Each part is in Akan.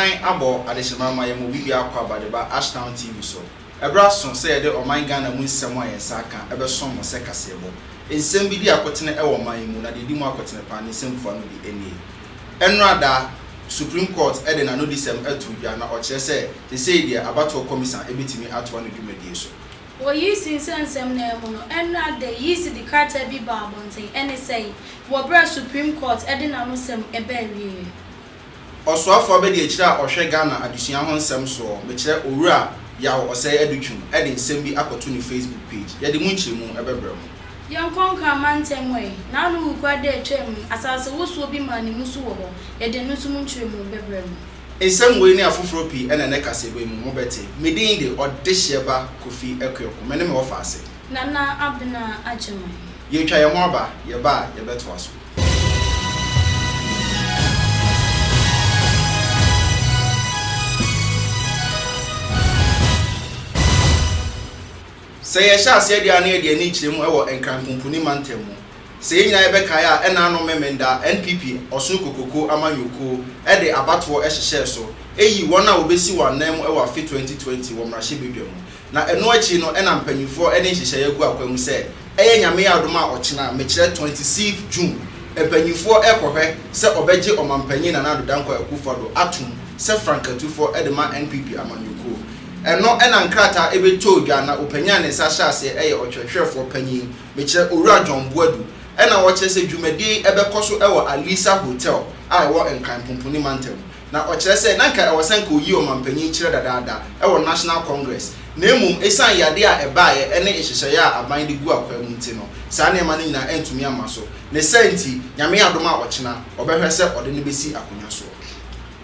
Nnɔnnan abɔ adehyema ma yɛma obi biara kɔ abadeba Ashtown TV so. Ɛberɛ aso sɛ yɛde ɔman Ghana mu nsɛm a yɛn nsa aka bɛsom mo sɛ kaseɛbɔ. Nsɛm bi di akotene wɔ ɔman yi mu na deɛ ɛdi mu akotene paa ne nsɛmfua no bi nie. Ɛnnora da, Supreme Court de n'anodisɛm too dwa na ɔkyerɛ sɛ sesei deɛ abatoɔ kɔmisa bɛtumi atoa ne dwumadie so. Wɔ Yeast nsɛnsɛm no ara mu no, ɛnnora da yi, Yeast de krataa bi baa abɔnten, ɛne sɛn? Wɔ berɛ a Supreme Court de n'anosɛm baa awieɛ. Ɔsoafoɔ abadiakyire a ɔhwɛ Ghana adesua ho nsɛm soɔ, mekyerɛ Owura Yaw Osei Adutwum de nsɛm bi akɔto ne Facebook page. Yɛde mu nkyerɛmu bɛbrɛ mo. Yɛnkɔ Nkran mantam ɛ, N'ano wukura da a ɛtwaam yi, asase wosoɔ bi maa ne mu so wɔ hɔ. Yɛde ɛno nso mu nkyerɛmu bɛbrɛ mo. Nsɛm wei ne afoforɔ pii na ɛnnɛ kaseɛbɔ yi mu mobɛte. Me din de Ɔdehyeɛ Ba Kofi Akuoko. Me ne me wɔfaase. Nana Abena Agyemang. Yɛretwa yɛn ho aba, yɛba a yɛbɛtoa so. Sɛ yɛhyɛ aseɛ deɛ a na yɛde ani rekyerɛ mu wɔ Nkran Pumpuni mantam mu. Sɛ yɛn nyinaa yɛbɛkae a ɛna ano Memenda NPP Ɔsono Kokroko amanyɔkuo de abatoɔ hyehyɛɛ so yii wɔn a wɔbɛsi wɔn anan mu wɔ afe 2020 wɔ mmarahyɛbadwa mu. Na ɛno akyi no na mpanyinfoɔ de nhyehyɛeɛ agu akwan mu sɛ ɛyɛ Nyame adom a ɔkyena, mekyerɛ 26th June, mpanyinfoɔ rekɔhwɛ sɛ ɔbɛgye Ɔmanpanyin Nana Addo Dankwa Akufo-Addo atom sɛ frankatufoɔ de ma NPP amanyɔkuo. Ɛno na nkrataa ɛbɛtɔɔ dwa na ɔpanyin a ne nsa hyɛ aseɛ yɛ ɔtwerɛtwerɛfoɔ panyin, mekyerɛ Owura John Boadu, ɛna ɔkyerɛ sɛ dwumadie yi ɛbɛkɔ so wɔ Alisa Hotel a ɛwɔ Nkran Pomponi mantam. Na ɔkyerɛ sɛ na anka ɛwɔ sɛ anka oyi ɔmampanyin kyerɛ dadaada wɔ National Congress, na mmom esiane yade a ɛbaeɛ ne nhyehyɛeɛ a aban de gu akwaa mu nti no, saa nneɛma no nyinaa antumi amma so. Ne saa nti, Nyame adom a ɔkyena, ɔbɛhwɛ sɛ ɔde no bɛsi akonnwa soɔ.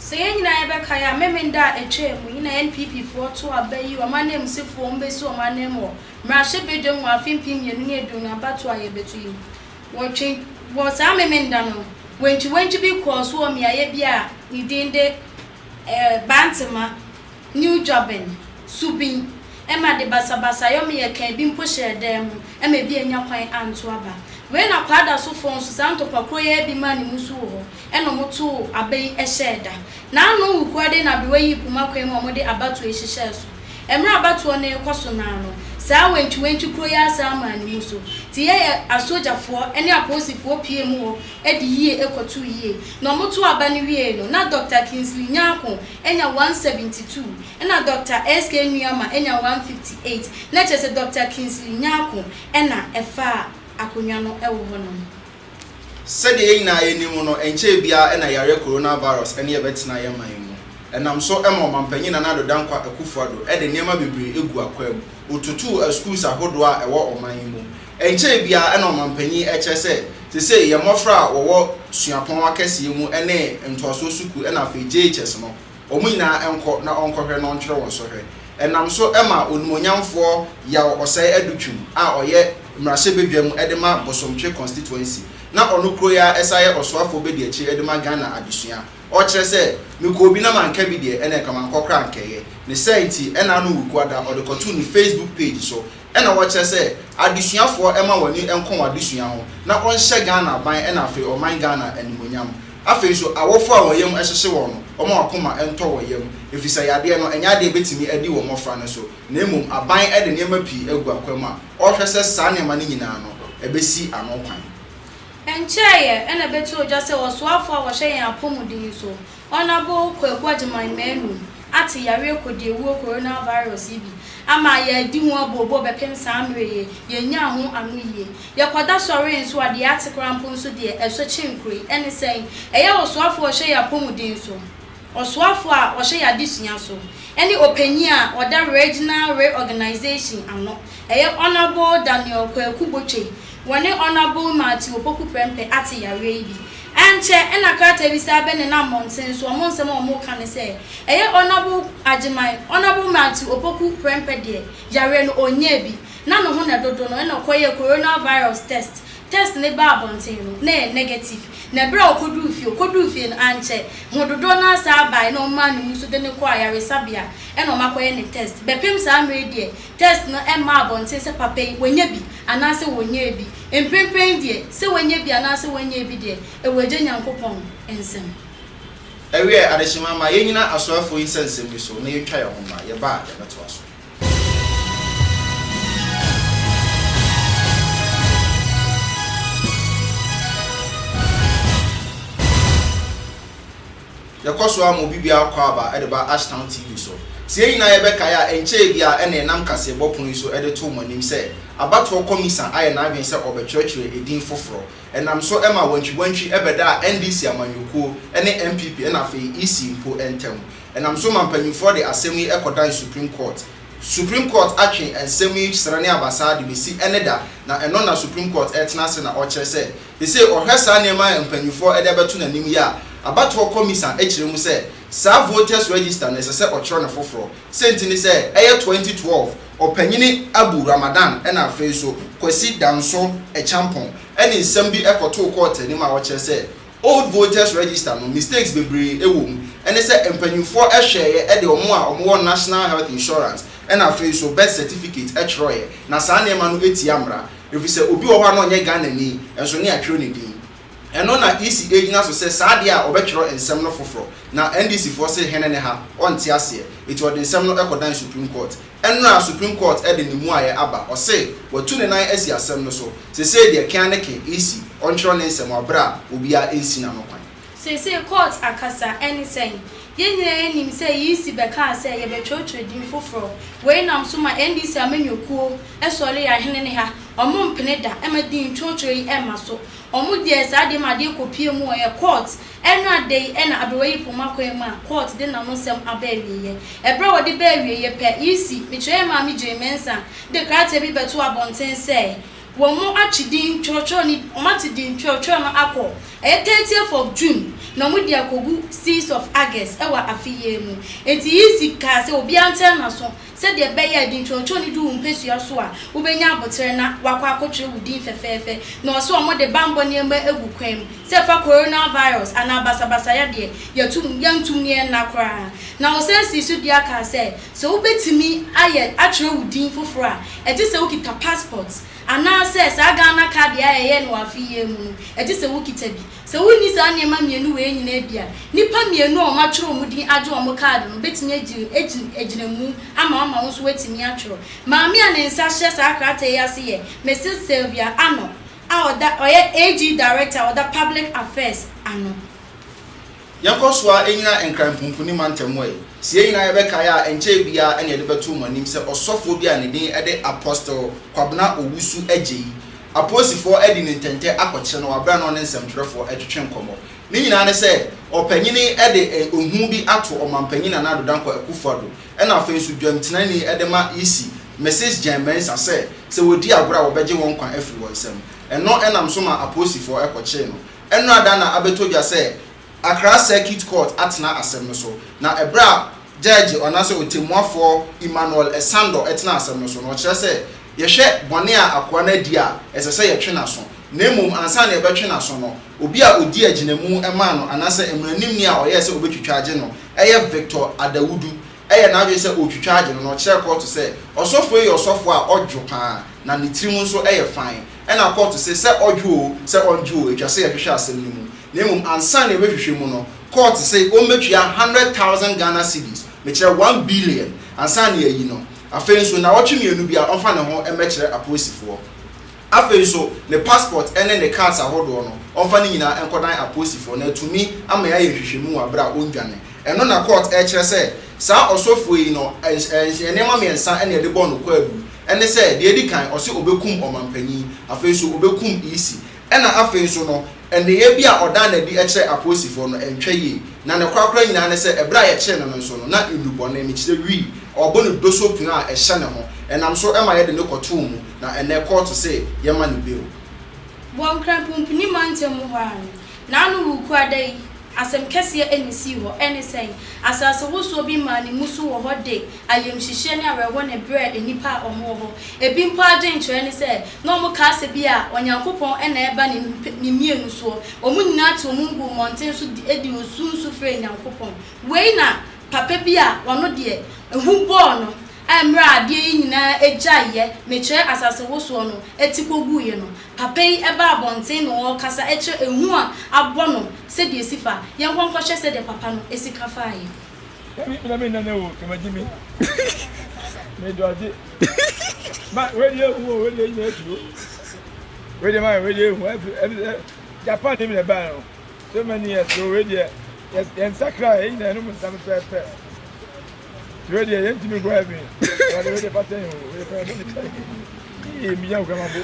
Sɛ yɛn nyinaa yɛbɛkae a, Memenda a ɛtwaa mu yi na NPP foɔ too aba yi wɔn ananmusifoɔ wɔn bɛsi wɔn ananmu wɔ mmarahyɛbadwam wɔ afe 2020 abatoɔ a yɛbɛto yi mu. Wɔtwe, wɔ saa Memenda no, wantwiwantwi bi kɔɔ so wɔ mmeaeɛ bi a ne din de eh, Bantema, New Juaben, Subin, ɛma de basabasayɔ meyɛ kaa bi mpo hyɛɛ dan mu ma ebi annya kwan anto aba. Wei na Kwadasofoɔ nso saa ntɔkwa koro yi ara bi maa ne mu so wɔ hɔ ɛna wɔtoo aba yi hyɛɛ da. N'ano wukuade na aberewa yii poma kwan mu a wɔde abatoɔ yi hyehyɛɛ so. Mmerɛ a abatoɔ no rekɔ so no ara no, saa wantwiwantwi kuro yi ara san maa ne mu so. Nti yɛyɛ asogyafoɔ ne apolisifoɔ puee mu hɔ de yie kɔtoo yie. Na wɔtoo aba no wieeɛ no, na Dɔkta Kingsley Nyarko anya 172, ɛna Dɔkta SK Nuamah anya 158. Na kyerɛ sɛ Dɔkta Kingsley Nyarko na ɛfaa akonnwa no wɔ hɔnom. Sɛdeɛ yɛn nyinaa yɛnim no, ɛnkyɛɛ biara na yareɛ Coronavirus ne ɛbɛtena yɛn man mu. Ɛnam so ma Ɔmanpanyin Nana Addo Dankwa Akufo-Addo de nneɛma bebree guu akwaa mu. Ɔtutuu asukuus ahodoɔ a ɛwɔ ɔman yi mu. Ɛnkyɛɛ biara na Ɔmanpanyin kyerɛ sɛ seesei yɛn mmɔfra a wɔwɔ suapɔn akɛseɛ mu ne ntoasoɔ sukuu na afei JHS no, wɔn nyinaa nkɔ na ɔnkɔhwɛ na ɔntwerɛ wɔn sɔhwɛ. Ɛnam so ma Onimuonyamfoɔ Yaw Osei Adutwum a ɔyɛ mmarahyɛbadwam de ma Bosomtwe Constituency na ɔno kuro yi ara san yɛ ɔsoafoɔ badiakyire de ma Ghana adesua. Ɔkyerɛ sɛ, Mekɔɔ bi na manka bi deɛ, ɛnna nka mankɔ koraa ankɛyɛ. Ne saa nti, ɛnna ano Wukuada, ɔde kɔtoo ne Facebook page so. Ɛnna ɔkyerɛ sɛ, adesuafoɔ mma wɔn ani nkɔ wɔn adesua ho, na ɔnhyɛ Ghana aban ɛnna afei ɔman Ghana animuonyam. Afei nso, awofo a wɔn yam hyehye wɔn no, wɔmma wɔn akoma ntɔ wɔn yam, efisɛ yadeɛ no, ɛnyɛ adeɛ a ɛbɛtumi adi wɔ mmɔfra no so, na mmom aban de nneɛma pii agu akwan mu a ɔrehwɛ sɛ saa nneɛma no nyinaa no, ɛbɛsi ano kwan. Ɛnkyɛeɛ na ɛbɛtoo dwa sɛ ɔsoafoɔ a ɔhwɛ yɛn apɔmuden so, Honourable Kwaku Agyemang Manu ate yareɛ kɔdiawuo Coronavirus yi bi ama yɛadi ho abooboo bɛpem saa mmerɛ yi, yɛnnyaa ho ano yie. Yɛkɔda sɔree nso a, deɛ yɛate koraa mpo nso deɛ ɛsɔ kyɛn kuro yi. Ɛne sɛn? Ɛyɛ ɔsoafoɔ a ɔhwɛ yɛn apɔmuden so, ɔsoafoɔ a ɔhwɛ yɛn adesua so, ɛne ɔpanin a ɔda Regional Reorganisation ano, ɛyɛ Honourable Daniel Kwaku Botwe, Wɔne Honourable Matthew Opoku Prempeh ate yareɛ yi bi. Ɛnkyɛ na krataa bi san bɛnenam mmɔnten so, wɔn nsɛm a wɔreka ne sɛ, ɛyɛ Honourable Agyeman, Honourable Matthew Opoku Prempeh deɛ, yareɛ no ɔnyɛɛ bi, na ne ho na ɛdodo no, ɛna ɔkɔyɛɛ coronavirus test. Test no baa abɔnten no, na ɛyɛ negative. Na berɛ a ɔkɔduruu fie, ɔkɔduruu fie no, ankyɛ, ho dodoɔ no ara san baeɛ na wɔmaa ne mu so de no kɔɔ ayaresabea ɛna wɔakɔyɛ no test. Bɛpem saa mmerɛ yi deɛ, Test no mmaa abɔnten sɛ papa yi wanya bi anaasɛ wɔnyɛɛ bi. Mprempren deɛ, sɛ wanya bi anaasɛ wɔnyɛɛ bi deɛ, ɛwɔ Agya Nyankopɔn nsam. Ɛwiɛ, adehyema ma yɛnyina asoafoɔ yi nsɛnsɛm yi so na yɛntwa yɛn ho mma. Yɛba a, yɛbɛtoa so. Yɛkɔ so ara ma obi biara kɔ aba de ba Ashtown TV so. Sɛ yɛn nyinaa yɛbɛkae a, ɛnkyɛe biara ɛna yɛnam kaseɛbɔ pono yi so de too mo anim sɛ abatoɔ kɔmisa ayɛ n'adwene sɛ ɔrebɛtwerɛtwerɛ edin foforɔ. Ɛnam so ma wantwiwantwi bɛdaa NDC amanyɔkuo ne NPP ɛna afei EC mpo ntam. Ɛnam so ma mpanyinfoɔ de asɛm yi kɔdan Supreme Court. Supreme Court atwe nsɛm yi srɛ ne abasaa de bɛsi ɛne da, na ɛno na Supreme Court retena ase na ɔrekyerɛ sɛ seesei ɔhwɛ saa nneɛma a mpanyinfoɔ de abɛto n'anim yi a, abatoɔ kɔmisa kyerɛ mu sɛ saa voters register no ɛsɛ sɛ ɔtwerɛ no foforɔ. Sei nti ne sɛ ɛyɛ 2012 ɔpanyini Abu Ramadan ɛna afei nso Kwasi Danso Acheampong ɛne nsɛm bi kɔtoo court anim a ɔkyerɛ sɛ Old voters register no mistakes bebree wɔ mu, ɛne sɛ mpanyinfoɔ hwɛeɛ de wɔn a wɔwɔ national health insurance ɛna afei nso birth certificate twerɛeɛ, na saa nneɛma no tia mmara, ɛfiri sɛ obi wɔ hɔ a na ɔnyɛ Ghanani nso ne atwerɛ ne din. Ɛno na EC gyina so sɛ saa deɛ a ɔbɛtwerɛ nsɛm no foforɔ, na NDC foɔ se hene ne ha, ɔnte aseɛ, enti ɔde nsɛm no kɔdan Supreme Court. Ɛnora Supreme Court de ne mmuaeɛ aba, ɔse watu ne nan asi asɛm no so, sesei deɛ kea ne ke, EC, ɔntwerɛ ne nsɛm wɔ aberɛ a obiara nsi n'ano kwan. Seesei court akasa, ɛne sɛn? Yɛn nyinaa nim sɛ EC bɛkaa sɛ yɛbɛtwerɛtwerɛ din foforɔ, wei nam so ma NDC amanyɔkuo sɔre ahene ne ha, ɔmo mpene da ma din twerɛtwerɛ yi mma so, ɔmo deɛ saa deɛ ma adeɛ kɔpie mu ɛyɛ court Ɛno ada yi na aberewa yi poma kwan mu a court de n'ano nsɛm aba awieɛ. Ɛberɛ a wɔde baa awieɛ pɛ, EC, mekyerɛ yɛn maame Jane Mensah, de krataa bi bɛtoo abɔnten sɛ wɔn atwe din twerɛtwerɛ no, wɔn ate din twerɛtwerɛ no akɔ, ɛyɛ 30th of June na wɔn de akɔgu 6th of August ɛwɔ afe yi mu. Enti EC kaa sɛ obiara ntɛn n'aso Sɛdeɛ ɛbɛyɛ a edintwɔntwɔn no du wo mpasua so a, wobɛnya aboterɛ na woakɔ akɔtwerɛ wo din fɛfɛɛfɛ. Na ɔse wɔde bammɔ nneɛma agu kwan mu, sɛ ɛfa coronavirus anaa basabasayɛ deɛ, yɛtum, yɛntum ne yɛnna koraa. Na ɔsan sii so dua kaa sɛ, sɛ wobɛtumi ayɛ atwerɛ wo din foforɔ a, ɛgye sɛ wokita passport anaasɛ saa Ghana card a yɛyɛ no wɔ afe yi ara mu no, ɛgye sɛ wokita bi. Sɛ wonni saa nneɛma mmienu wei nyinaa bi a, nnipa mmienu a wɔatwerɛ wɔn din agye wɔn kaade no bɛtumi agyina mu ama wo ama wo nso woatumi atwerɛ. Maame a ne nsa hyɛ saa krataa yi ase yɛ Mrs. Sylvia Arnoh a ɔda ɔyɛ AG Director a ɔda Public Affairs ano. Yɛnkɔ so ara nnyina Nkran Pumpuni mantam mu ɛ. Sɛ yɛn nyinaa yɛbɛkae a, ɛnkyɛe biara na yɛde bɛtoo mo anim sɛ ɔsɔfoɔ bi a ne din de Apostle Kwabena Owusu Agyei, apolisifoɔ adi ne ntɛntɛ akɔkyere no wɔ berɛ a na ɔne nsɛmtwerɛfoɔ retwetwe nkɔmmɔ. Ne nyinaa ne sɛ, ɔpanyin yi de ehu bi ato Ɔmanpanyin Nana Addo Dankwa Akufo-Addo ɛna afei nso dwamtenani de ma EC, Mrs Jane Mensah sɛ, sɛ wɔdi agorɔ a wɔbɛgye wɔn nkwa afiri wɔn nsam. Ɛno nam so ma apolisifoɔ kɔkyee no. Ɛnnora da na abɛtɔ dwa sɛ Accra Circuit Court atena asɛm no so, na ɛberɛ a gyɛɛgye anaasɛ ɔtɛmmuafoɔ Emmanuel Esandor tenaa asɛm no so no, ɔkyerɛ sɛ yɛhwɛ bɔne a akoa no adi a, ɛsɛ sɛ yɛtwe n'aso. Na mmom ansa na yɛbɛtwe n'aso no, obi a ɔdii agyinamu maa no anaasɛ mmaranimni a ɔyɛɛ sɛ ɔbɛtwitwa agye no yɛ Victor Adawudu yɛ n'adwene sɛ ɔretwitwa agye no na ɔkyerɛɛ kɔɔto sɛ ɔsɔfoɔ yi yɛ ɔsɔfoɔ a ɔdwo pa ara na ne tirim nso yɛ fann. Ɛnna kɔɔto se sɛ ɔdwo oo, sɛ ɔndwo oo, ɛtwa sɛ yɛhwehwɛ asɛm no mu. Na mmom ansa na yɛbɛhwehwɛ mu no, kɔɔto se ɔmmɛtua 100,000 Ghana cedis, mekyerɛ 1 billion, ansa na yɛayi no. Afei nso, nnawɔtwe mmienu biara ɔmfa ne ho mmɛkyerɛ apolisifoɔ. Afei nso, ne passport ne ne cards ahodoɔ no, ɔmfa ne nyinaa nkɔdan apolisifoɔ na atumi ama yɛayɛ nhwehwɛmu wɔ aberɛ a ɔndwane. Ɛno na court rekyerɛ sɛ saa ɔsɔfoɔ yi no, nneɛma mmiɛnsa na yɛde bɔɔ no kwaadu. Ɛne sɛ, deɛ ɛdi kan, ɔse ɔbɛkum ɔmanpanin, afei nso ɔbɛkum EC, ɛna afei nso no, nneyɛɛ bi a ɔdaa no adi kyerɛɛ apolisifoɔ no, ɛntwa yie. Na ne korakora nyinaa ne sɛ, ɛberɛ a yɛkyee no no nso no, na nnubɔne, mekyerɛ wii, ɔrebɔ no doso punu a ɛhyɛ ne ho. Ɛnam so ma yɛde no kɔtoo mu, na ɛnnɛ kɔɔto se yɛmma no bail. Wɔ Nkran Pumpuni mantam mu hɔ ara no, n'ano Wukuada yi, Asɛm kɛseɛ na ɛsii hɔ, ɛne sɛn? Asasewosoɔ bi maa ne mu so wɔ hɔ de ayamhyehyeɛ ne awerɛhoɔ na ɛbrɛɛ nnipa a wɔwɔ hɔ. Ebi mpo adwenkyerɛ ne sɛ, na wɔkaa sɛ bi a Onyankopɔn na ɛreba ne ne mmienu soɔ. Wɔn nyinaa tee wɔn guu mmɔnten so de de osu nsu frɛɛ Nyankopɔn. Wei na papa bi a ɔno deɛ ehu bɔɔ no. Mmerɛ a adeɛ yi nyinaa gyaeɛ, mekyerɛ asase wosoɔ no ti kɔguiɛ no, papa yi baa abɔnten na ɔrekasa kyerɛ ehu a abɔ no sɛdeɛ ɛsi fa. Yɛnkɔ nkɔhwɛ sɛdeɛ papa no si ka faeɛ. Na me nana o kama gyi mi me dɔgye ma wei deɛ ehu o wei deɛ nyina etu o wei deɛ ma wei deɛ ehu ɛfi ɛfi Japan ne mi na ɛbaa no so many years o wei deɛ yɛn nsakra yɛn nyinaa yɛn nsa pɛpɛɛpɛ. Wei deɛ yɛntumi nkɔ heaven. Awurade wei deɛ fa kyɛ yɛn o. Wei deɛ fa yɛn bɔne kyɛ yɛn. Yee minya wo kama bo.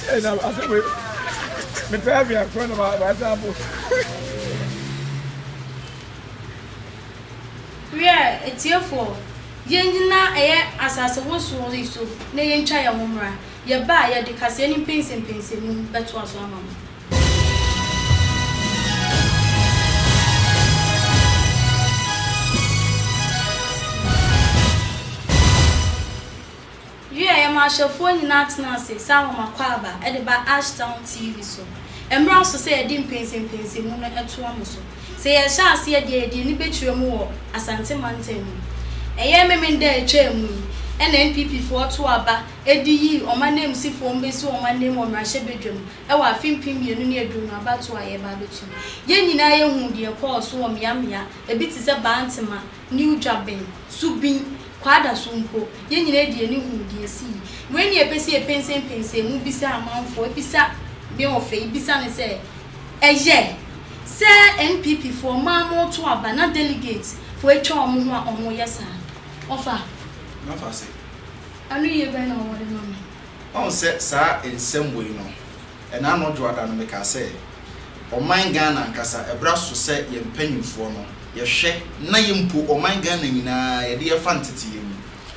Ee na asɛm wei mepɛ heaven akɔ na ma ma abo. Wiɛ, atiefoɔ, yɛnnyina ɛyɛ asase wosoɔ yi so na yɛntwa yɛn ho mmra. Yɛba a, yɛde kaseɛ no mpɛnsɛmpɛnsɛmu bɛtoa so ama mo. Wiɛ, yɛma ahwɛfoɔ nyinaa tena ase sɛ ahomakwaaba de ba Ashtown TV so. Ɛmmra so sɛ yɛde mpɛnsɛmpɛnsɛmu no toa mo so. Sɛ yɛhyɛ aseɛ deɛ yɛde ani bɛkyerɛ mu wɔ Asante mantam mu. Ɛyɛ Memenda a ɛtwaa mu yi na NPP foɔ too aba de yii wɔn ananmusifoɔ mbɛsi wɔn ananmu wɔ mmarahyɛbadwam wɔ afe 2020 abatoɔ a yɛreba abɛto mu. Yɛn nyinaa yɛhuu deɛ ɛkɔɔ so wɔ mmeammea ebi te sɛ Bantema, New Dwabin, Subin, Kwadaso mpo. Yɛn nyinaa de yɛn ani huu deɛ ɛsii. Wei ne yɛpɛ sɛ yɛpɛnsɛmpɛnsɛn mu bisa amanfoɔ, bisa me ɔfɛ yi, bisa no sɛ, ɛyɛ sɛ NPP foɔ mmaa moreto aba na delegate foɔ atwa wɔn ho a wɔreyɛ saa? Ɔfa. Mafa ase. Ano yie bɛn na wɔde ma me? Wahu sɛ saa nsɛm wei no, ɛna ano dwoada no mekaa sɛ, ɔman Ghana ankasa, ɛberɛ aso sɛ yɛn mpanyinfoɔ no, yɛhwɛ na yɛn mpo ɔman Ghana nyinaa yɛde yɛfa nteteyɛ mu.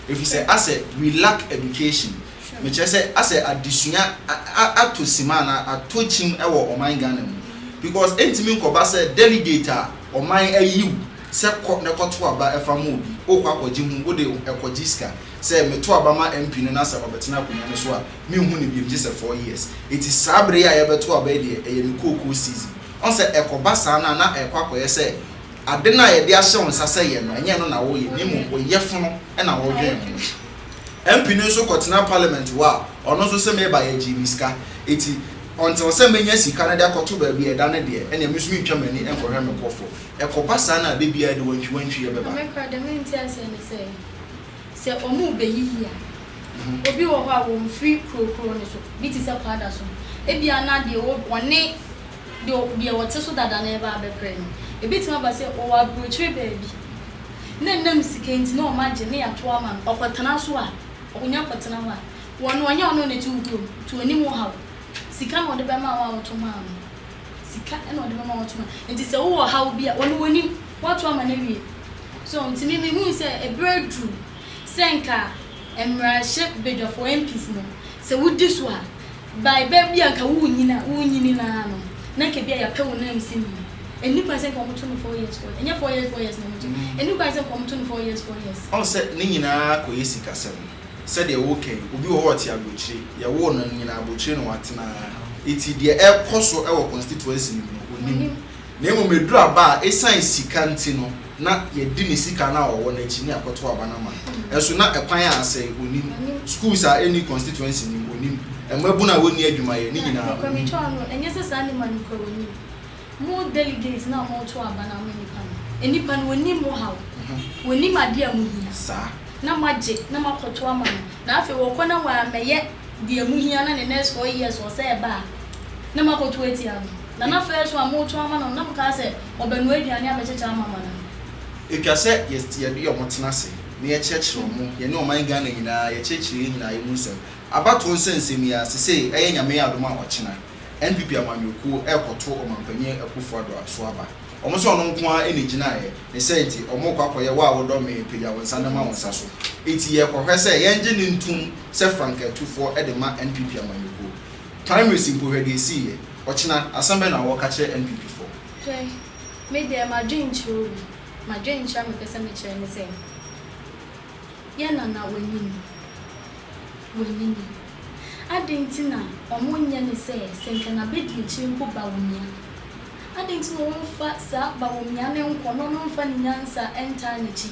Ɛfiri sɛ asɛ we lack education. Mekyerɛ sɛ asɛ adesua atɔ sima anaa atɔ kyim wɔ ɔman Ghana mu. Because ɛntumi nkɔba sɛ delegate a ɔman ayi wo sɛ kɔ na kɔto aba fa ma obi, wokɔ akɔgye ho, wode ɛkɔgye sika. Sɛ meto aba ma MP no na sɛ ɔbɛtena akonnwa no so a, menhu no biom gye sɛ 4 years. Enti saa bere yi a yɛbɛto aba yi deɛ, ɛyɛ me kookoo season. Ɔhu sɛ ɛkɔba saa no a, na ɛrekɔ akɔyɛ sɛ ade no a yɛde ahyɛ wo nsa sɛ yɛ no, ɛnyɛ ɛno na woreyɛ, na mmom wo yɛfono na woredwen ho. MP no nso kɔtena parliament hɔ a, ɔno nso se meba yɛgyee me sika. Enti until sɛ mɛnya sika no de akɔto baabi a ɛda no deɛ, ɛnneɛ me nso mentwa m'ani nkɔhwɛ me nkurɔfoɔ. Ɛkɔba saa no a, da biara de wantwiwantwi Na bɛba. me koraa deɛ mente aseɛ ne sɛ, sɛ wɔrebeyiyi a, obi wɔ hɔ a wɔmfiri kuro koro no so, bi te sɛ Kwadaso, ebia na deɛ wɔ wɔne deɛ deɛ wɔte so dada no reba abɛpere no, ebetumi aba sɛ ɔwɔ aburokyire baabi, na ɛnam sika nti na wɔagye ne yɛato ama no, ɔkɔtena so a, ɔnya kɔtena hɔ a, wɔn ɔnyɛ ɔno na ɛte wo kurom, nti ɔnim wo haw, sika na ɔde bɛma wo a woto maa no, sika na ɔde bɛma wo woto maa no, nti sɛ wowɔ haw bi a, ɔno ɔnim, woato ama no awie. So nti me mehuu sɛ ɛberɛ aduru sɛ nka mmarahyɛ badwafoɔ, MPs, no sɛ wodi so a, by bɛ bi a nka worenyini a worenyini no ara no na nka bi a yɛapɛ wo nanmusini. Ɛnni kwan sɛ nka wɔto no 4 years 4 years, ɛnyɛ 4 years 4 years na wɔto, ɛnni kwan sɛ nka wɔto no 4 years 4 years. Ɔhu sɛ ne nyinaa kɔyɛ sikasɛm. Sɛdeɛ woreka yi, obi wɔ hɔ a ɔte aburokyire, yɛwoo no no nyinaa aburokyire na watena ara. Enti deɛ ɛrekɔ so wɔ constituency no mu no, ɔnnim. Na mmom ɛduru aba a, ɛsiane sika nti no, na yɛdi ne sika no a ɔwɔ no akyi na yɛakɔto aba no ama no. Nso na ɛkwan a asɛe, ɔnnim. Schools a ɛnni constituency no mu, ɔnnim. Mmabunu a wɔnni adwuma yɛ, ne Na nyinaa, nokorɛ ɔnnim. metwaa no, ɛnyɛ sɛ saa nneɛma no koraa ɔnnim. Mo delegates no a moreto aba no ama nnipa no, nnipa no wɔnnim mo haw, wɔnnim adeɛ a mohia. Saa. Na moagye na moakɔto ama no, na afei wɔkɔ na wɔammɛyɛ deɛ mohia na ne next 4 years ɔsɛ ɛba a, na moakɔto atia no. Na na first one moreto ama no no, na mokaa sɛ ɔbɛnoa aduane abɛkyekyɛ ama mo anaa? Ɛtwa sɛ yɛde wɔn tena ase na yɛkyerɛkyerɛ wɔn, yɛne ɔman Ghana nyinaa, yɛkyerɛkyerɛ yɛn nyinaa yɛn mu nsɛm. Abatoɔ nsɛnsɛm yi ara, sesei ɛyɛ Nyame adom a ɔkyena, NPP amanyɔkuo rekɔto Ɔmanpanyin Akuffo Addo so aba. Wɔn sɛ ɔno nko ara na ɛgyinaeɛ, ne saa nti wɔrekɔ akɔyɛ wo a wodɔ me pagya wo nsa na ma wo nsa so. Enti yɛrekɔhwɛ sɛ yɛngye no ntom sɛ frankatufoɔ de ma NPP amanyɔkuo. Primaries mpo hwɛ deɛ ɛsiiɛ. Ɔkyena, asɛm bɛn na wɔreka kyerɛ NPP foɔ? Hwɛ, me deɛ m'adwenkyerɛ o, m'adwenkyerɛ a mepɛ sɛ mekyerɛ ne sɛ, yɛn nana wanyini, wanyini. Adɛn nti na wɔnyɛ no sɛ, sɛ nka n'abadiakyire mpo ba onua? Adɛn nti na womfa saa Bawumia no nkɔ na ɔno mfa ne nyansa ntaa n'akyi?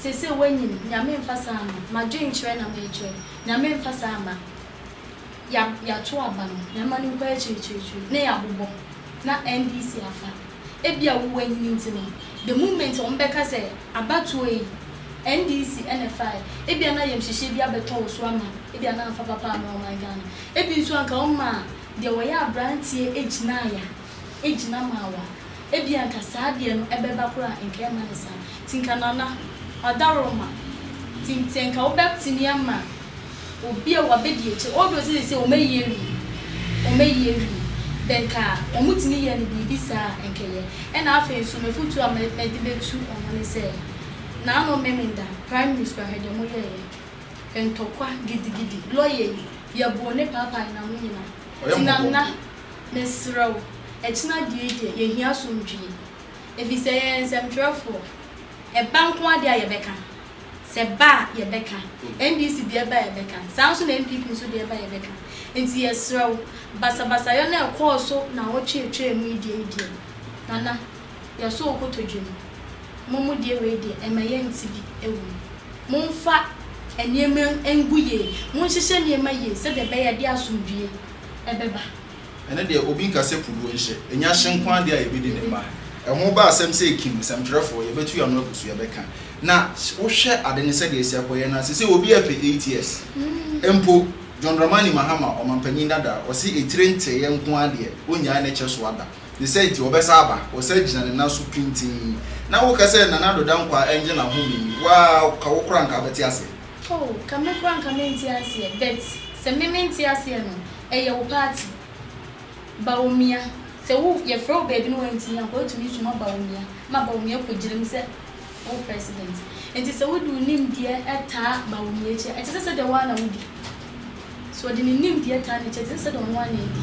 Seesei woanyin, Nyame mfa saa mma. M'adwenkyerɛ na merekyerɛ. Nyame mfa saa mma. Ya, yɛato aba no, yɛmma no nkɔ akyirikyirikyiri na yɛabobɔ na NDC afa. Ebia wo woanyini nti no, the moment a wɔbɛka sɛ abatoɔ yi NDC na ɛfaeɛ, ebia na ayamhyehyeɛ bi abɛtɔ wo so ama ebia na amfa papa amma ɔman Ghana. Ebi nso anka womaa deɛ ɔyɛ aberanteɛ gyinaeɛ a, gyina maa wo a, ebia anka saa adeɛ no ɛbɛba koraa a, nka ɛmma no saa. Nti nka Nana, Ɔdaworoma, nti nti nka wobɛtumi ama obi a wabɛdi akyire, although sɛ seesei wɔayi awie, wɔayi awie, but nka wɔtumi yɛ no biribi saa a, nka ɛyɛ. Ɛna afei nso m'afotuo a mɛde bɛtu wɔn ne sɛ, Naano Memenda primary school ahwɛ deɛ wɔyɛeɛ, ntɔkwa gidigidi, lɔya yi, yɛboo ne paapae n'ano nyinaa. Ɔyɛ Nti mmɔbɔ Nana, mpo. mesrɛ wo, ɛkyena deɛ yi deɛ, yɛhia asomdwoeɛ, ɛfiri sɛ yɛyɛ nsɛmtwerɛfoɔ, ɛba nko ara deɛ a yɛbɛka. Sɛ ɛba a yɛbɛka. NDC deɛ ba a yɛbɛka. Saa nso na NPP nso deɛ ba a yɛbɛka. Nti yɛsrɛ wo, basabasayɔ no a ɛkɔɔ so naawɔtwe a ɛtwaa mu yi deɛ yi deɛ, Nana, yɛsɔ wo kotodwe mu. Mo mo deɛ wei deɛ, ɛmma yɛnte bi wɔ mu. Momfa nneɛma ngu yie. Monhyehyɛ nneɛma yie sɛdeɛ ɛbɛyɛ a ɛde asomdwoeɛ bɛba. Ɛno deɛ obi nka sɛ puduo nhyɛ. Ɛnya hye nko ara deɛ a yɛbɛdi ne mma. Ɛho ba asɛm sɛ ɛkim, nsɛmtwerɛfoɔ, yɛbɛtu yɛn ano agu so, yɛbɛka. Na wohwɛ ade no sɛdeɛ asi akɔyɛ no a, seesei obi repɛ 8 years. Mpo John Dramani Mahama, ɔmanpanyin dada, ɔse etire nteeɛ nko ara deɛ, ɔnnyae ne kyɛ so ada. Ne saa nti, ɔbɛsan aba, ɔsan gyina ne nan so pintinn. Na woka sɛ Nana Addo Dankwa nnye n'ahome yi, wo ara ka wo koraa anka wobɛte aseɛ? Oh, ka me koraa anka mente aseɛ, but sɛ me mente aseɛ no, ɛyɛ wo party. Bawumia, sɛ wo yɛfrɛ wo baabi na woantumi ankɔ a, wotumi soma Bawumia ma Bawumia kɔgyina mu sɛ wo president. Nti sɛ wode wo nimdeɛ taa Bawumia akyi a, ɛte sɛ sɛdeɛ wo ara na wodi. Sɛ ɔde ne nimdeɛ taa n'akyi a, ɛte sɛ sɛdeɛ ɔno ara na adi.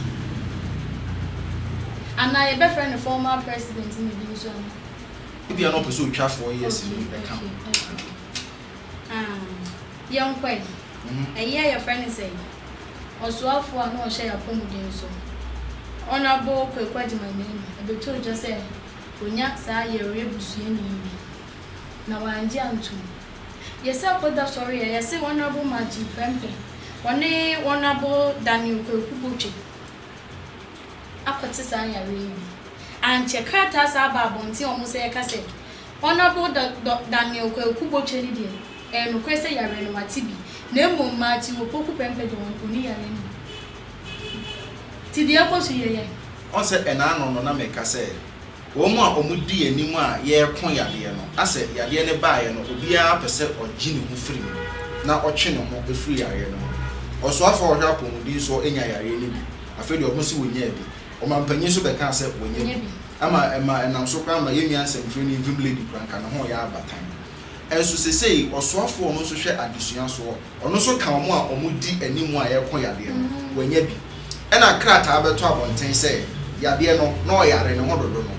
Anaa yɛbɛfrɛ no former president no bi nso anaa? Ebia na ɔpɛ sɛ ɔtwa 4 years no Okay, ka ho. okay, okay. Ah, yɛnkɔ ɛ. Ɛyi a yɛfrɛ no sɛn? Ɔsoafoɔ a na ɔhwɛ yɛn apɔmuden so, Honourable Kwaku Agyemang-Manu, ɛbɛtoo dwa sɛ ɔnya saa yareɛ busuani yi bi, na wangye antom. Yɛsɛ kɔda sɔre a, yɛse Honourable Matthew Prempeh, ɔne Honourable Daniel Kwaku Botwe akɔte saa yareɛ yi bi. Ankyɛ krataa saa baa abɔnten a wɔn sɛ yɛka sɛ Honourable Da Dɔ Daniel Kwaku Botwe no deɛ, ɛyɛ nokorɛ sɛ yareɛ no wate bi, na mmom Matthew Opoku Prempeh deɛ ɔnni yareɛ no bi. Nti deɛ ɛkɔ so yi ɛyɛ. Ɔn sɛ ɛna ano no na meka sɛ wɔn a wɔdi anim a yɛreko yadeɛ no, asɛ yadeɛ no baeɛ no obiara pɛ sɛ ɔgye ne ho firi mu na ɔtwe ne ho firi yareɛ no ho. Ɔsoafoɔ a ɔhwɛ apɔmuden soɔ nya yareɛ no bi, afei deɛ wɔn se wɔnyaa bi. Ɔmanpanyin nso bɛkaa sɛ wɔanya bi. Ama ɛma ɛnam so koraa ma yɛn nua nsɛmtwerɛni Vim Lady koraa nka ne ho reyɛ abatan. Nso sesei ɔsoafoɔ a ɔno nso hwɛ adesua soɔ, ɔno nso ka wɔn a wɔdi anim a yɛreko yadeɛ no, wanya bi. Ɛna krataa bɛtɔ abɔnten sɛ yadeɛ no na ɔyare ne ho dodo no,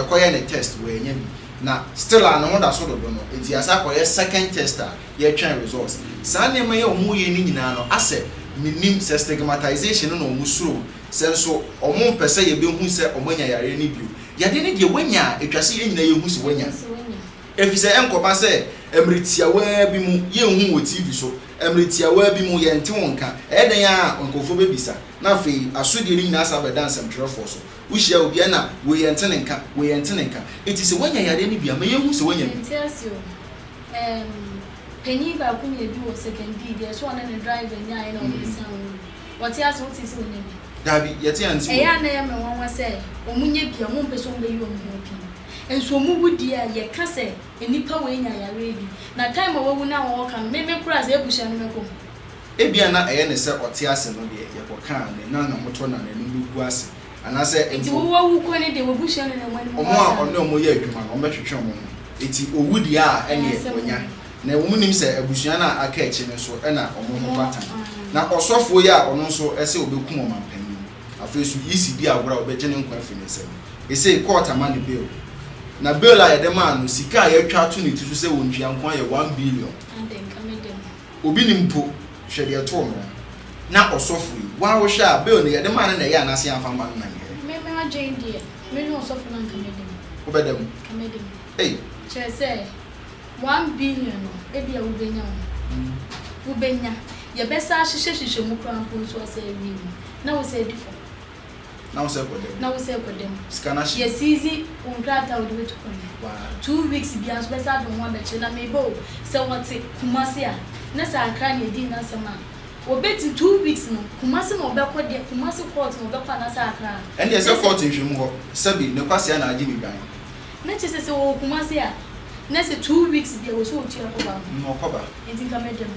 yɛkɔyɛ ne test wannya bi. Na still a ne ho da so dodo no, nti yɛasan akɔyɛ second test a yɛretwɛn results. Saa nneɛma yi a wɔreyɛ no nyinaa no, asɛ mennim sɛ stigmatization no na wɔsuro, sɛ nso wɔmpɛ sɛ yɛbɛhu sɛ wɔanya yareɛ no bio. Yadeɛ no deɛ woanya a, ɛtwa sɛ yɛn nyinaa yɛhu sɛ woanya. Efisɛ ɛnkɔba sɛ mmere tiawaa bi mu yenhu wo wɔ TV so, mmere tiawaa bi mu yɛnte wo nka. Ɛyɛ dɛn ara a, nkurɔfoɔ bɛbisa, na afei asodie no nyinaa asan abɛda nsɛmtwerɛfoɔ so. Wohyia obi a, ɛnna wei yɛnte ne nka, wei yɛnte ne nka. Enti sɛ woanya yareɛ no bi a, ma yɛnhu sɛ woanya bi. Mente ase o. Ɛɛm, panyin baako nya bi wɔ sekɛndii deɛ so ɔne ne driver nyaeɛ na wɔde san wui. Wɔte ase, wote sɛ wɔnya bi? Daabi, yɛte a nte Ɛyɛ wɔ a na ɛyɛ me nwanwa sɛ wɔnya bi a, wɔmpɛ sɛ wɔbɛyi wɔn ho pii. Nso ɔmo wu deɛ a yɛka sɛ nnipa wei nya yareɛ bi na time a wawu no a wɔɔka no me me koraa sɛ abusua no mɛkɔ mu. Ebia na ɛyɛ no sɛ ɔte ase no deɛ yɛkɔkaa ne na ne ho tɔ na n'anim bɛgu ase anaasɛ Nti mpo. wo wawu kɔ no deɛ w'abusua no na ɔmo anim Ɔmo gu a ase ɔne anaa? ɔmo yɛ adwuma no ɔmo bɛtwetwe ɔmo ho nti owu deɛ a Ɛyɛ ɛneɛ asɛm wanya o. na ɔmo nim sɛ abusua no a aka akyi no nso na ɔmo ho Ɔmo batan. aah. Na ɔsɔfoɔ yi a ɔno nso ɛsɛ ɔbɛkum ɔmanpanin afei nso EC di agorɔ a ɔbɛgye ne nkwa afiri ne nsam. Esei court ama no bail. Na bail a yɛde maa no, sika a yɛatwa ato ne ti so sɛ ontua nko ara yɛ 1 billion. Adɛn, nka me dɛm. Obi nim mpo, hwɛ deɛ ɛtoo no. Na ɔsɔfo yi, wo ara wohwɛ a, bail no yɛde maa no na ɛyɛ anaasɛ yɛamfa amma no na ɛyɛ? Me m'adwene deɛ, Me ne ɔsɔfo no anka mɛda mu. Wobɛda mu? Nka mɛda mu. Ei! Kyerɛ sɛ, 1 billion no, ebia wobɛnya o. Wobɛnya. Yɛbɛsan ahwehwɛhwehwɛ mu koraa mpo nso asɛ awie mu. Na wo sɛ adi fam. Na wo sɛ kɔ dam. Na wo sɛ kɔ dam. Sika no ahye. Yɛ seize wo nkrataa a wode bɛtu kwan. 2 weeks biara nso bɛsan de wo ho abɛkyerɛ. Na meba o, sɛ wɔte Kumasi a, na sɛ Accra na yɛdii n'asɛm a, wɔbɛti 2 weeks no, Kumasi na ɔbɛkɔ deɛ, Kumasi court na ɔbɛkɔ anaasɛ Accra? Ɛndeɛ sɛ court nhwɛmu hɔ, sɛbi ne kwasea na agye ne dwan. Na kyerɛ sɛ sɛ wɔwɔ Kumasi a, na sɛ 2 weeks deɛ wɔ sɛ ɔtua kɔba no. Na ɔkɔba. Nti nka mɛda mu.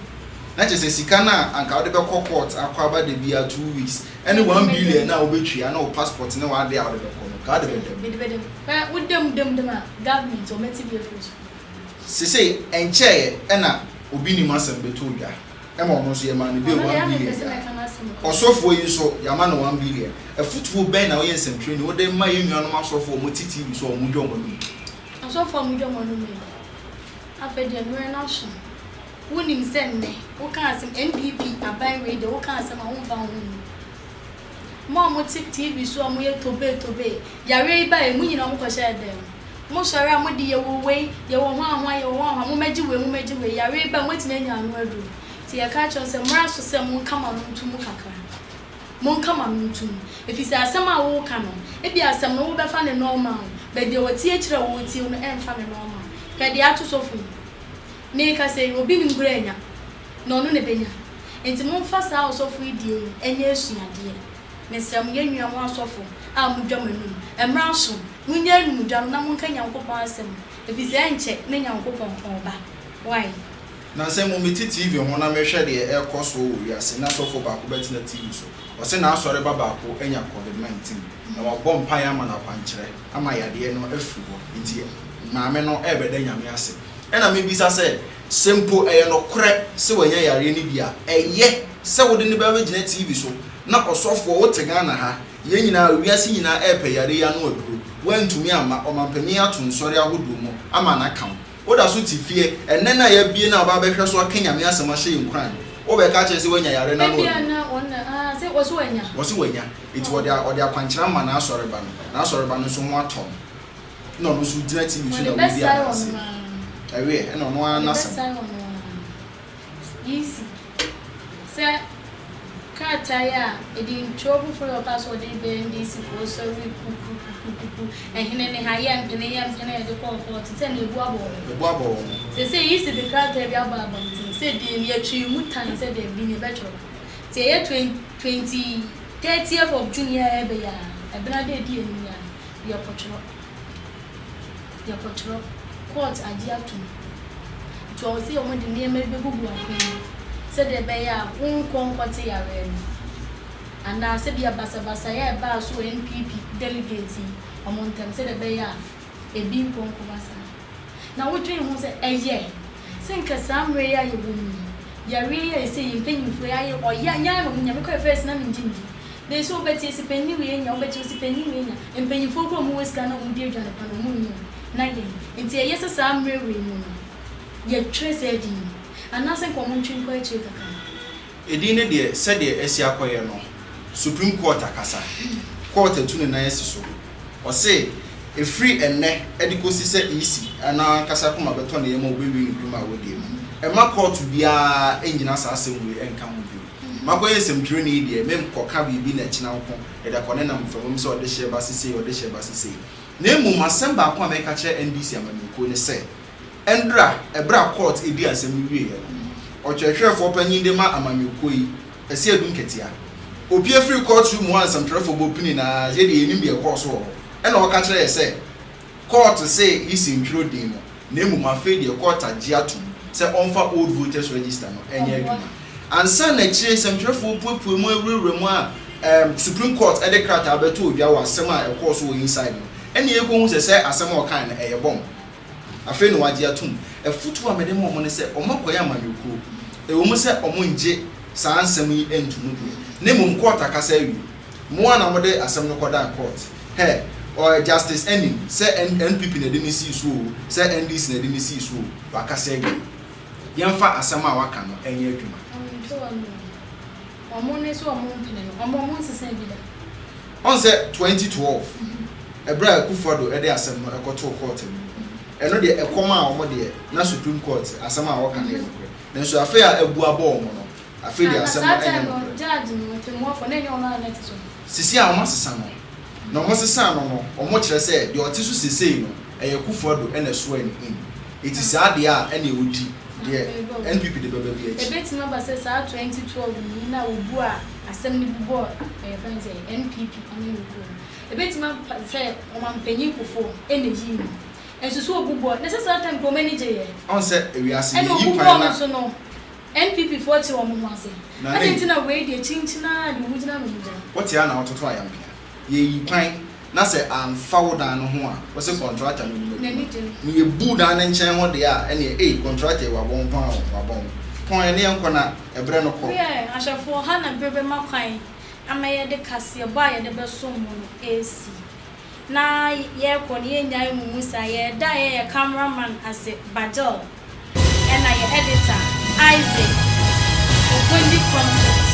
Na kyerɛ sɛ sika no a anka wode bɛkɔ court akɔ aba da biara 2 weeks ɛne 1 billion na wobɛtua ne wo passport ne w'ade a wode bɛkɔ no, ka wode bɛda mu. Mede bɛda mu. Ɛ woda mu da mu da mu a, government ɔmɛte bi afiri so. Sesei ɛnkyɛeɛ ɛna obi nim asɛm bɛtɔ dwa ɛma ɔno nso yɛmaa no bail Ɔno deɛ 1 amepɛ billion sɛ ya. mɛka n'asɛm koraa. Ɔsɔfoɔ yi nso yɛama no 1 billion. Afotuo bɛn na woyɛ nsɛmtwerɛni wode ma yɛn nuanom asɔfoɔ a wɔte TV so a wɔdwa wɔn anum? Asɔfoɔ a wɔdwa wɔn anum yi, afei deɛ mmerɛ no aso. Wonim sɛ nnɛ woka asɛm NPP aban wei deɛ woka asɛm a womfa wo ho nni. Mo a mote TV so a moyɛ tobe tobe, yareɛ yi baeɛ mo nyinaa mokɔhyɛɛ dan mu. Mosɔre a mode yɛwɔ wei, yɛwɔ hwanhwan, yɛwɔ hwanhwan, mommɛgye wei, mommɛgye wei. Yareɛ yi baeɛ moatumi anya ano aduro. Nti yɛka kyerɛ wo sɛ mmra so sɛ monka mo ano nto mu kakra. Monka mo ano nto mu. Ɛfiri sɛ asɛm a woka no, ebi asɛm no wobɛfa ne normal, baabi a wɔtie kyerɛ a wɔretie wo no ɛmfa ne normal. Hwɛ deɛ ato sɔfo yi. Meka sɛ obi nim koraa anya, na ɔno na ɛbɛnya. Nti momfa saa ɔsɔfo yi deɛ yi ɛnyɛ asuadeɛ. Mesrɛ mo, yɛn nua mo asɔfo a modwa mo anum, mmra so, monyɛ anumdwa no na monka Nyankopɔn asɛm, ɛfiri sɛ ɛnkyɛ na Nyankopɔn ɔreba. Why? Na sɛ mo mete TV ho na mehwɛ deɛ ɛrekɔ soɔ wɔ wiase na sɔfo baako bɛtena TV so, ɔse n'asɔre ba baako anya COVID-19 na wabɔ mpaeɛ ama no akwankyerɛ ama yadeɛ no afiri hɔ, nti maame no ɛrebɛda Nyame ase. Ɛna mebisa sɛ, sɛ mpo ɛyɛ nokorɛ sɛ wanya yareɛ no bi a, ɛyɛ sɛ wode no bɛbɛgyina TV so na ɔsɔfoɔ wote Ghana ha, yɛn nyinaa, wiase nyinaa ɛrepɛ yareɛ yi ano aduro, woantumi amma, ɔmanpanin ato nsɔre ahodoɔ mu ama no aka wo. Woda so te fie, ɛnnɛ no a yɛabue no a woba abɛhwɛ so aka Nyame asɛm ahyɛ yɛn nkuran no, wobɛka akyerɛ sɛ woanya yareɛ no ano Ebia aduro. na wɔn na ah sɛ wɔse wanya. Wɔse wanya, nti wɔde wɔde akwankyerɛ ama n'asɔreba no, n'asɔreba no nso ho atɔ no. Na ɔno nso gyina TV so Wɔde na wɔdi bɛsae adanse. wɔn ara. Ɛweɛ, ɛna ɔno ara Wɔde n'asɛm. bɛsae wɔn ara. Easy. Sɛ krataa yi a ɛde ntwerɛ foforɔ yɛ ɔka so ɔde bɛyɛ NDC foɔ sɔre kukukukuku ɛhene ne ha yɛ mpene yɛ mpene yɛde kɔɔ court sɛ na ebu abɔ wɔn. Ebu abɔ wɔn. Sɛ EC de krataa bi aba abɔnten sɛ deɛ yɛtwee mu tan sɛ deɛ bi ne bɛtwerɛ. Nti ɛyɛ 20 30th of June yɛ a ɛbɛyɛ a ɛbena de edi anim yɛ a yɛkɔtwerɛ. Yɛkɔtwerɛ court agye atom. Nti ɔwɔ sɛ wɔde nneɛma bi bɛgugu akwan mu sɛdeɛ ɛbɛyɛ a wonkɔ nkɔte yareɛ no. Anaa sɛbi basabasayɛ a ɛbaa so wɔ NPP delegate yi wɔn ntam sɛdeɛ ɛbɛyɛ a ebi nkɔ nkɔba saa. Na wodwene ho sɛ ɛyɛ sɛ nka saa mmerɛ yi a yɛwɔ mu yi, yareɛ yi a ɛsɛ yɛn mpanyinfoɔ yi ayɛ ɔyɛ nyaa na ɔmo nya. Mekɔɛ first na mengye ndi. Na ɛsɛ wobɛte esi panyin wei anya, wobɛte osi panyin wei anya. Mpanyinfoɔ kɔ ɔmo wɔ sika na ɔmo di aduane pa na ɔmo nnya o. Na yɛn. Nti ɛyɛ sɛ saa mmerɛ wei mu no, yɛtwerɛ saa din yi. Anaasɛ nka ɔmo ntwe nkɔ akyire kakra. Edin no deɛ sɛdeɛ asi akɔyɛ no, Supreme Court akasa. Court atu ne nan asi so. Ɔse ɛfiri ɛnnɛ de kɔsi sɛ EC no ankasa koma bɛtɔ ne yam a ɔbɛwie ne dwuma a wadie no, mma kɔɔto biara nnyina saa asɛm wei nka ho bio. Makɔyɛ nsɛmtwerɛni yi deɛ, menkɔka biribi na ɛkyena nko yɛde akɔ ne nam mframam sɛ ɔde hyɛ ba sesei, ɔde hyɛ ba sesei. Na mmom asɛm baako a mɛka kyerɛ NDC amanyɔkuo ne sɛ, ɛndra ɛberɛ a court di asɛm no wieɛ no, ɔkyerɛkyerɛfoɔ panyin de ma amanyɔkuo yi, Ɛsɛ Adu Nketea, opue firii court room hɔ a nsɛmtwerɛfoɔ bɔ pini no ara, yɛdeɛ yɛnnim deɛ ɛkɔɔ so wɔ hɔ, ɛna ɔka kyerɛɛ yɛ sɛ court se EC ntwerɛ din no, na mmom afei deɛ court agye atom sɛ ɔmfa old voters register no nyɛ adwuma. Ansa na akyire nsɛmtwerɛfoɔ puepue mu awurawura mu a ɛɛm Supreme Court de krataa bɛtoo dwa wɔ asɛm a ɛkɔɔ so wɔ inside no, ɛna yɛkɔhu sɛ sɛ asɛm a ɔkae no ɛyɛ bomb. Afei na wɔagye atom. Afotu a mede ma wɔn ne sɛ wɔakɔyɛ amanyɔkuo. Ɛwɔ mu sɛ wɔnngye saa nsɛm yi nto mu deɛ, na mmom court akasa awie. Mo ara na mode asɛm no kɔdan court. Hɛ, ɔɛ Justice Anim, sɛ NPP na ɛde no sii so oo, sɛ NDC na ɛde no sii so oo, wakasa awie. Yɛmfa asɛm a waka no nyɛ adwuma. Wɔntwe wɔn o. Wɔn ne sɛ wɔn mpene no, wɔn wɔn nsesa bi da. Ɔn sɛ 2012. Ɛberɛ a Akufo Addo de asɛm no kɔtoo kɔɔte no, ɛno deɛ ɛkɔm a wɔn deɛ, na Supreme Court asɛm a wɔka no yɛ nokorɛ. Nanso afei a abu abɔ wɔn no, afei deɛ Na asɛm no saa nyɛ time no, nokorɛ. judge no, ɔtɛmmuafoɔ, na ɛnyɛ ɔno ara na ɛte so. Sisi a wɔasesa no, na wɔsesaa no no, wɔkyerɛ sɛ deɛ ɔte so sesei no, ɛyɛ Akufo Addo na ɛsoɛɛ no in. Enti saa deɛ a ɛneɛ ɔdi deɛ NPP de bɛba bi akyi. Ɛbɛtumi aba sɛ saa 2012 yi na wɔbu a asɛm no bu bɔɔ yɛfrɛ no sɛ NPP amanyɔkuo no. Ɛbɛtumi aba sɛ Ɔmanpanyin Kufuor na ɛyii no. Nso so ɔbu bɔɔ, na ɛsɛ saa time koraa wɔn ani gyeeɛ. Ɔn sɛ ewiase Ɛna yɛyi ɔbu kwan bɔɔ na. no nso no, NPP foɔ te wɔn ho ase. Na Adɛn nti ne. na wei deɛ kyinkyin ara deɛ wɔn gyina na wɔn gyina. Wote a na wototo ayampea. Yɛyi kwan na sɛ amfa wo dan no ho a, wose kɔntrata no nim adwuma. N'ani gye no. Na yɛbu dan no nkyɛn ho deɛ a, ɛneɛ ei kɔntrata yi wabɔn paa o, wabɔn. Pɔn ɛne yɛnkɔ na ɛberɛ no kɔ. Wiɛ, ahwɛfoɔ, ha na bere bɛma kwan ama yɛde kaseɛbɔ a yɛde bɛsom mo no resi. Na yɛrekɔ no yɛnnyae mo mu saa, yɛreda yɛn camera man ase Bajel ɛna yɛn editor Isaac Okondi Concept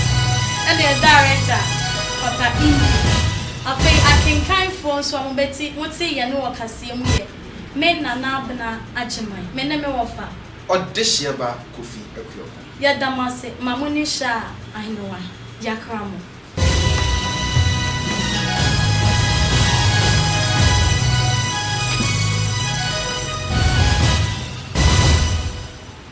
ɛna yɛn director Papa Indy. Afei akenkanfoɔ nso a mobɛte mote yɛne wɔ kaseɛ mu yɛ me Nana Abena Agyeman, me ne me wɔfa. Ɔdehyeɛ ba Kofi Akuoko. Yɛda mo ase ma mo ne hyɛ a Ahenewa Yakra mo.